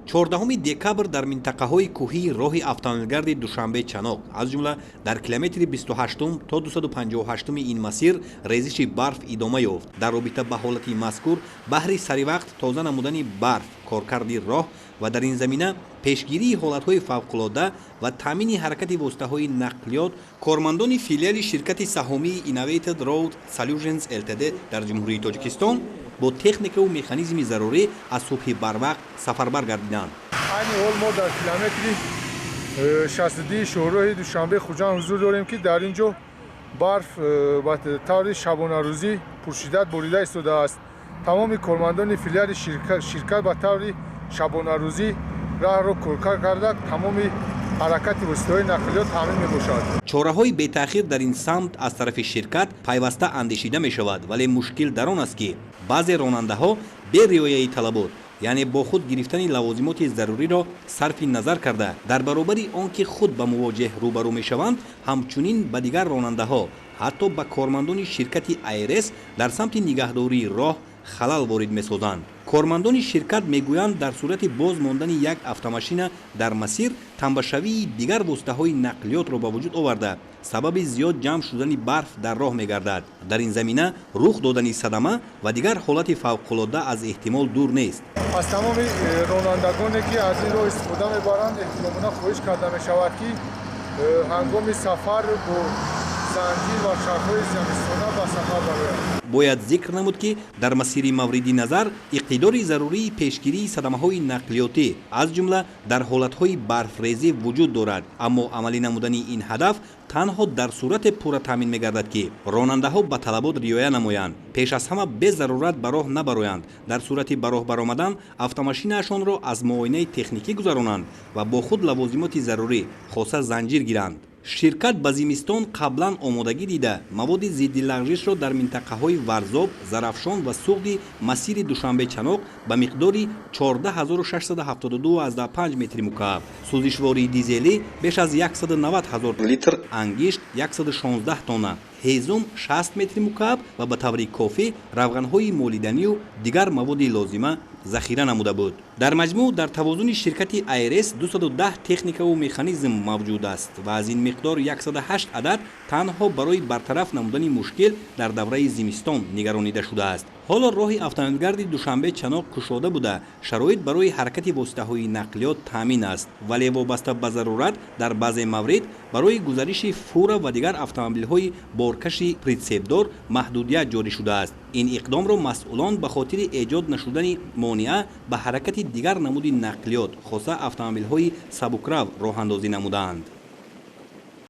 14 декабр дар минтақаҳои кӯҳии роҳи автомобилгарди Душанбе-Чаноқ, аз ҷумла дар километри 28 то 258 ин масир резиши барф идома ёфт. Дар робита ба ҳолати мазкур, баҳри саривақт тоза намудани барф, коркарди роҳ ва дар ин замина пешгирии ҳолатҳои фавқулода ва таъмини ҳаракати воситаҳои нақлиёт, кормандони филиали ширкати саҳомии Innovated Road Solutions Ltd дар Ҷумҳурии Тоҷикистон бо техникаву механизми зарурӣ аз субҳи барвақт сафарбар гардиданд. Айни ҳол мо дар километри 62 шоҳроҳи Душанбе Хуҷанд ҳузур дорем, ки дар ин ҷо барф ба таври шабонарӯзӣ пуршиддат борида истодааст. Тамоми кормандони филиали ширкат ба таври шабонарӯзӣ раҳро коркард карда, тамоми ҳаракати воситаҳои нақлиёт таъмин мебошад. Чораҳои бетаъхир дар ин самт аз тарафи ширкат пайваста андешида мешавад, вале мушкил дар он аст, ки баъзе ронандаҳо бе риояи талабот, яъне бо худ гирифтани лавозимоти заруриро сарфи назар карда, дар баробари он ки худ ба мувоҷеҳ рӯбарӯ мешаванд, ҳамчунин ба дигар ронандаҳо, ҳатто ба кормандони ширкати АйРС дар самти нигаҳдории роҳ халал ворид месозанд. Кормандони ширкат мегӯянд, дар сурати боз мондани як автомашина дар масир тамбашавии дигар воситаҳои нақлиётро ба вуҷуд оварда, сабаби зиёд ҷамъ шудани барф дар роҳ мегардад. Дар ин замина рух додани садама ва дигар ҳолати фавқулода аз эҳтимол дур нест. Аз тамоми ронандагоне, ки аз ин роҳ истифода мебаранд, эҳтиромона хоҳиш карда мешавад, ки ҳангоми сафар бо занҷир ва шартҳои зимистона ба сафар бароянд. Бояд зикр намуд, ки дар масири мавриди назар иқтидори зарурии пешгирии садамаҳои нақлиётӣ, аз ҷумла дар ҳолатҳои барфрезӣ, вуҷуд дорад, аммо амалӣ намудани ин ҳадаф танҳо дар сурате пурра таъмин мегардад, ки ронандаҳо ба талабот риоя намоянд, пеш аз ҳама безарурат ба роҳ набароянд, дар сурати ба роҳ баромадан автомашинаашонро аз муоинаи техникӣ гузаронанд ва бо худ лавозимоти зарурӣ, хоса занҷир, гиранд. Ширкат ба зимистон қаблан омодагӣ дида, маводи зидди лағжишро дар минтақаҳои Варзоб, Зарафшон ва Суғди масири Душанбе-Чаноқ ба миқдори 14 672,5 метри мукааб сӯзишвории дизелӣ беш аз 190 ҳазор литр, ангишт 116 тонна, ҳезум 60 метри мукааб ва ба таври кофӣ равғанҳои молиданию дигар маводи лозима захира намуда буд. Дар маҷмӯъ дар тавозуни ширкати АйРС 210 техникаву механизм мавҷуд аст ва аз ин миқдор 108 адад танҳо барои бартараф намудани мушкил дар давраи зимистон нигаронида шудааст. Ҳоло роҳи автомобилгарди Душанбе Чаноқ кушода буда, шароит барои ҳаракати воситаҳои нақлиёт таъмин аст, вале вобаста ба зарурат дар баъзе маврид барои гузариши фура ва дигар автомобилҳои боркаши притсепдор маҳдудият ҷорӣ шудааст. Ин иқдомро масъулон ба хотири эҷод нашудани монеа ба ҳаракати дигар намуди нақлиёт, хоса автомобилҳои сабукрав, роҳандозӣ намудаанд.